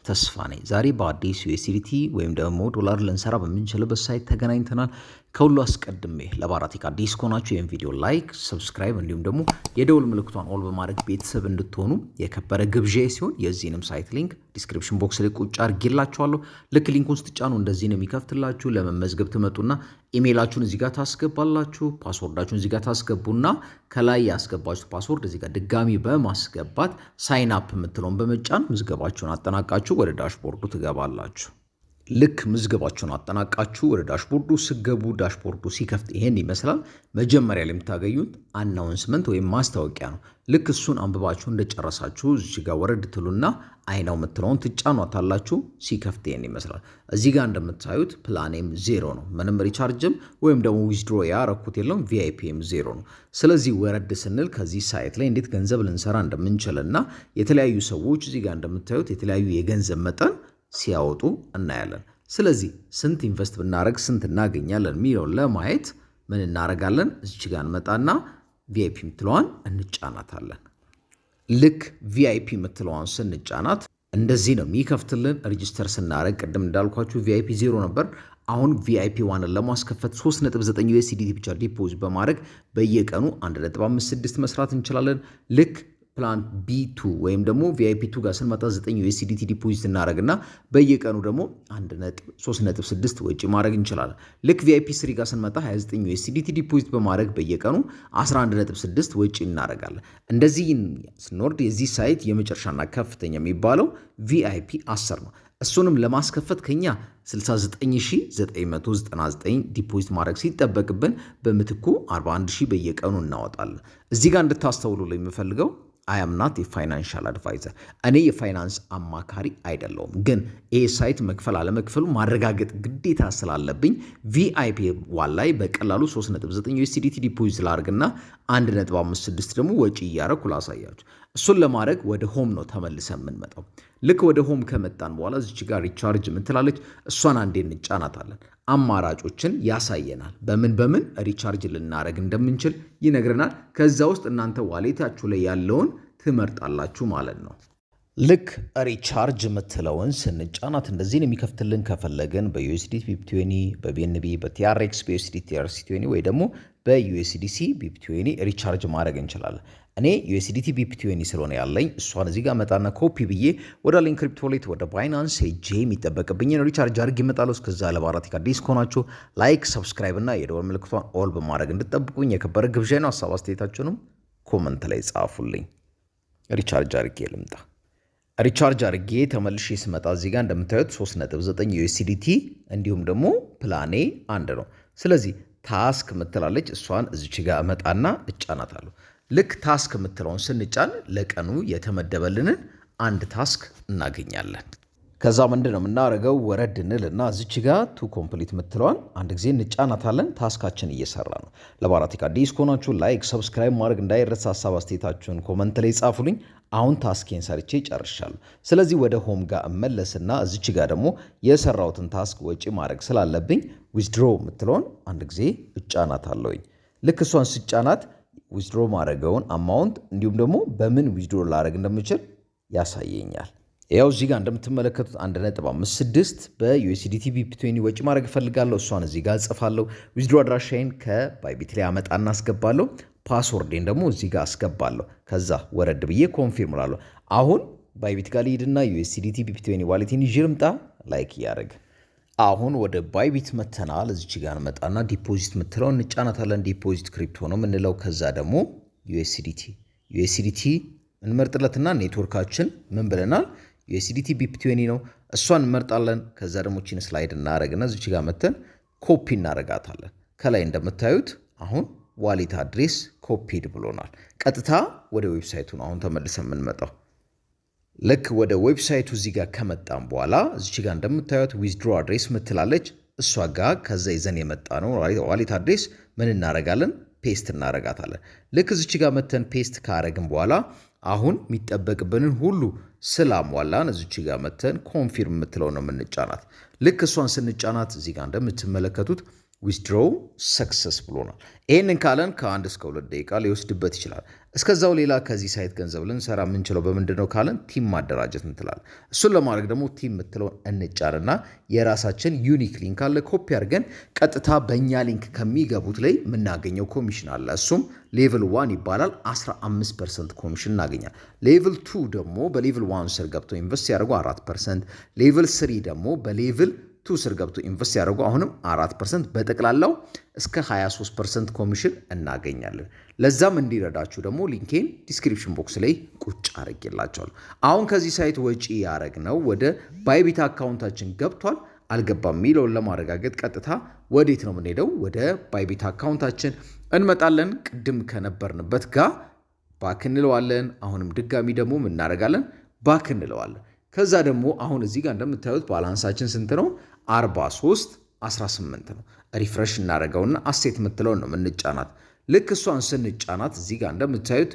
ተስፋ ነኝ። ዛሬ በአዲስ USDT ወይም ደግሞ ዶላር ልንሰራ በምንችልበት site ተገናኝተናል። ከሁሉ አስቀድሜ ለባራቴክ አዲስ ከሆናችሁ ይህን ቪዲዮ like፣ subscribe እንዲሁም ደግሞ የደውል ምልክቷን all በማድረግ ቤተሰብ እንድትሆኑ የከበረ ግብዣ ሲሆን የዚህንም site link description box ላይ ቁጭ አድርጌላችኋለሁ። ልክ link ኡን ስትጫኑ እንደዚህ ነው የሚከፍትላችሁ። ለመመዝገብ ትመጡና ኢሜይላችሁን እዚህ ጋር ታስገባላችሁ። Password ኣችሁን እዚህ ጋር ታስገቡና ከላይ ያስገባችሁት password እዚህ ጋር ድጋሚ በማስገባት sign up የምትለውን በመጫን ምዝገባችሁን አጠናቃችሁ ወደ dashboard ኡ ትገባላችሁ። ልክ ምዝገባችሁን አጠናቃችሁ ወደ dashboard ኡ ስትገቡ dashboard ኡ ሲከፍት ይሄን ይመስላል። መጀመሪያ ላይ የምታገኙት announcement ወይም ማስታወቂያ ነው። ልክ እሱን አንብባችሁ እንደጨረሳችሁ እዚህ ጋር ወረድ ትሉና I know የምትለውን ትጫኗታላችሁ። ሲከፍት ይሄን ይመስላል። እዚህ ጋር እንደምታዩት ፕላኔም ዜሮ ነው። ምንም recharge ም ወይም ደግሞ withdraw ያረኩት የለውም። VIP ም ዜሮ ነው። ስለዚህ ወረድ ስንል ከዚህ site ላይ እንዴት ገንዘብ ልንሰራ እንደምንችልና የተለያዩ ሰዎች እዚህ ጋር እንደምታዩት የተለያዩ የገንዘብ መጠን ሲያወጡ እናያለን። ስለዚህ ስንት invest ብናደረግ ስንት እናገኛለን የሚለውን ለማየት ምን እናደርጋለን? እዚች ጋር እንመጣና VIP የምትለዋን እንጫናታለን። ልክ VIP የምትለዋን ስንጫናት እንደዚህ ነው የሚከፍትልን። Register ስናደረግ ቅድም እንዳልኳችሁ VIP ዜሮ ነበር። አሁን VIP 1 ን ለማስከፈት 3.9 USDT ብቻ deposit በማድረግ በየቀኑ 1.56 መስራት እንችላለን። ልክ plan B2 ወይም ደግሞ VIP 2 ጋር ስንመጣ 9 USDT deposit እናደረግና በየቀኑ ደግሞ 3.6 ወጪ ማድረግ እንችላለን። ልክ VIP 3 ጋር ስንመጣ 29 USDT deposit በማድረግ በየቀኑ 11.6 ወጪ እናደርጋለን። እንደዚህ ስንወርድ የዚህ site የመጨረሻና ከፍተኛ የሚባለው VIP 10 ነው። እሱንም ለማስከፈት ከኛ 69999 deposit ማድረግ ሲጠበቅብን በምትኩ 41000 በየቀኑ እናወጣለን። እዚህ ጋር እንድታስተውሉ የምፈልገው I am not የ financial advisor፣ እኔ የፋይናንስ አማካሪ አይደለሁም። ግን ይህ site መክፈል አለመክፈሉ ማረጋገጥ ግዴታ ስላለብኝ VIP 1 ላይ በቀላሉ 3.9 USDT deposit ላድርግና 1.56 ደግሞ ወጪ እያረኩ ላሳያችሁ። እሱን ለማድረግ ወደ home ነው ተመልሰን የምንመጣው። ልክ ወደ home ከመጣን በኋላ እዚች ጋር recharge የምትላለች እሷን አንዴ እንጫናታለን። አማራጮችን ያሳየናል። በምን በምን recharge ልናደረግ እንደምንችል ይነግረናል። ከዛ ውስጥ እናንተ wallet ኣችሁ ላይ ያለውን ትመርጣላችሁ ማለት ነው። ልክ recharge የምትለውን ስንጫናት እንደዚህ ነው የሚከፍትልን። ከፈለግን በ USDT BEP20፣ በ BNB፣ በ TRX፣ በ USDT TRC20 ወይ ደግሞ በ USDC BEP20 recharge ማድረግ እንችላለን። እኔ USDT BEP20 ስለሆነ ያለኝ እሷን እዚህ ጋር መጣና ኮፒ ብዬ ወደ ሊንክ crypto wallet ወደ Binance ሄጄ የሚጠበቅብኝን recharge አድርጌ እመጣለሁ። እስከዛ ለባራቴክ አዲስ ከሆናችሁ like፣ subscribe እና የደወል ምልክቷን all በማድረግ እንድጠብቁኝ የከበረ ግብዣ ነው። ሀሳብ አስተያየታችሁንም comment ላይ ጻፉልኝ። Recharge አድርጌ ልምጣ። Recharge አድርጌ ተመልሼ ስመጣ እዚህ ጋር እንደምታዩት 3.9 USDT እንዲሁም ደግሞ ፕላኔ አንድ ነው። ስለዚህ task ምትላለች እሷን እዚች ጋር እመጣና እጫናታለሁ። ልክ task የምትለውን ስንጫን ለቀኑ የተመደበልንን አንድ task እናገኛለን። ከዛ ምንድን ነው የምናደርገው? ወረድ እንል እና እዚች ጋ to complete የምትለዋን አንድ ጊዜ እንጫናታለን። Task ኣችን እየሰራ ነው። ለባራቴክ አዲስ ከሆናችሁ like፣ subscribe ማድረግ እንዳይረሳ። ሀሳብ አስተያየታችሁን comment ላይ ጻፉልኝ። አሁን task ኤን ሰርቼ ጨርሻለሁ። ስለዚህ ወደ home ጋር እመለስና እዚች ጋ ደግሞ የሰራሁትን task ወጪ ማድረግ ስላለብኝ withdraw የምትለውን አንድ ጊዜ እጫናታለሁኝ። ልክ እሷን ስጫናት withdraw ማድረገውን amount እንዲሁም ደግሞ በምን withdraw ላደረግ እንደምችል ያሳየኛል። ያው እዚህ ጋር እንደምትመለከቱት 1.56 በ USDT BEP20 ወጪ ማድረግ እፈልጋለሁ። እሷን እዚህ ጋር እጽፋለሁ። Withdraw አድራሻዬን ከ Bybit ላይ አመጣና አስገባለሁ። Password ኤን ደግሞ እዚህ ጋር አስገባለሁ። ከዛ ወረድ ብዬ confirm እላለሁ። አሁን Bybit ጋር ልሂድና USDT BEP20 wallet ኤን ይዤ ልምጣ። Like እያደረግ አሁን ወደ Bybit መተናል። እዚች ጋር እንመጣና deposit የምትለው እንጫናታለን። Deposit crypto ነው የምንለው። ከዛ ደግሞ USDT እንመርጥለትና ኔትወርካችን ምን ብለናል? USDT BEP20 ነው። እሷን እንመርጣለን። ከዛ ደግሞ ቺን slide እናደረግና እዚች ጋር መተን ኮፒ እናደረጋታለን። ከላይ እንደምታዩት አሁን wallet address copied ብሎናል። ቀጥታ ወደ website ኡ ነው አሁን ተመልሰን የምንመጣው። ልክ ወደ website ኡ እዚህ ጋር ከመጣም በኋላ እዚች ጋር እንደምታዩት withdraw address ምትላለች እሷ ጋር ከዛ ይዘን የመጣ ነው wallet address ምን እናረጋለን? Paste እናረጋታለን። ልክ እዚች ጋር መተን paste ካረግን በኋላ አሁን የሚጠበቅብንን ሁሉ ስላሟላን እዚች ጋር መተን confirm የምትለው ነው የምንጫናት። ልክ እሷን ስንጫናት እዚህ ጋር እንደምትመለከቱት withdraw success ብሎናል። ይህንን ካለን ከ1 እስከ 2 ደቂቃ ሊወስድበት ይችላል። እስከዛው ሌላ ከዚህ site ገንዘብ ልንሰራ የምንችለው በምንድን ነው ካለን team ማደራጀት እንትላል። እሱን ለማድረግ ደግሞ team የምትለውን እንጫንና የራሳችን unique link አለ፣ ኮፒ አድርገን ቀጥታ በእኛ link ከሚገቡት ላይ የምናገኘው ኮሚሽን አለ። እሱም level 1 ይባላል። 15% ኮሚሽን እናገኛል። Level 2 ደግሞ በ level 1 ስር ገብተው invest ያደርጉ 4%፣ level 3 ደግሞ በ level 2 ስር ገብቶ invest ያደርጉ አሁንም 4%፣ በጠቅላላው እስከ 23% ኮሚሽን እናገኛለን። ለዛም እንዲረዳችሁ ደግሞ link ኤን description box ላይ ቁጭ አድርጌላችኋለሁ። አሁን ከዚህ site ወጪ ያደረግነው ወደ Bybit account ኣችን ገብቷል አልገባም የሚለውን ለማረጋገጥ ቀጥታ ወዴት ነው የምንሄደው? ወደ Bybit account ኣችን እንመጣለን። ቅድም ከነበርንበት ጋር back እንለዋለን። አሁንም ድጋሚ ደግሞ እናደርጋለን፣ back እንለዋለን። ከዛ ደግሞ አሁን እዚህ ጋር እንደምታዩት balance ኣችን ስንት ነው? 43 18 ነው። Refresh እናደርገውና asset የምትለውን ነው የምንጫናት። ልክ እሷን ስንጫናት እዚህ ጋር እንደምታዩት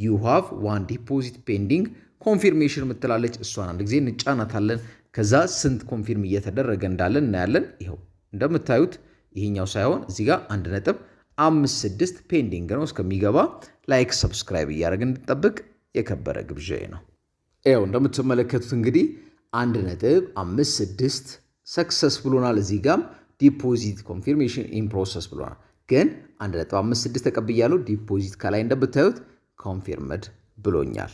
"You have one deposit pending confirmation" የምትላለች፣ እሷን አንድ ጊዜ እንጫናታለን። ከዛ ስንት confirm እየተደረገ እንዳለ እናያለን። ይኸው እንደምታዩት ይሄኛው ሳይሆን እዚህ ጋር 1.56 pending ነው። እስከሚገባ like፣ subscribe እያደረግን እንድንጠብቅ የከበረ ግብዣዬ ነው። ይኸው እንደምትመለከቱት እንግዲህ 1.56 success ብሎናል። እዚህ ጋም deposit confirmation in process ብሎናል። ግን 1.56 ተቀብያለሁ። Deposit ከላይ እንደምታዩት confirmed ብሎኛል።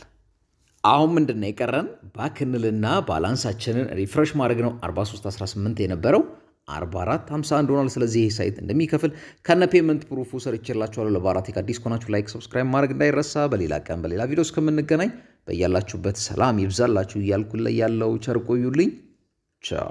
አሁን ምንድን ነው የቀረን? Back እንልና balance ኣችንን refresh ማድረግ ነው። 4318 የነበረው 4451 ሆኗል። ስለዚህ ይህ site እንደሚከፍል ከነ payment proof ኡ ሰርቼላችኋለሁ። ለባራቴክ አዲስ ከሆናችሁ like፣ subscribe ማድረግ እንዳይረሳ። በሌላ ቀን በሌላ ቪዲዮ እስከምንገናኝ በያላችሁበት ሰላም ይብዛላችሁ እያልኩ ላይ ያለው ቸር ቆዩልኝ። ቻው።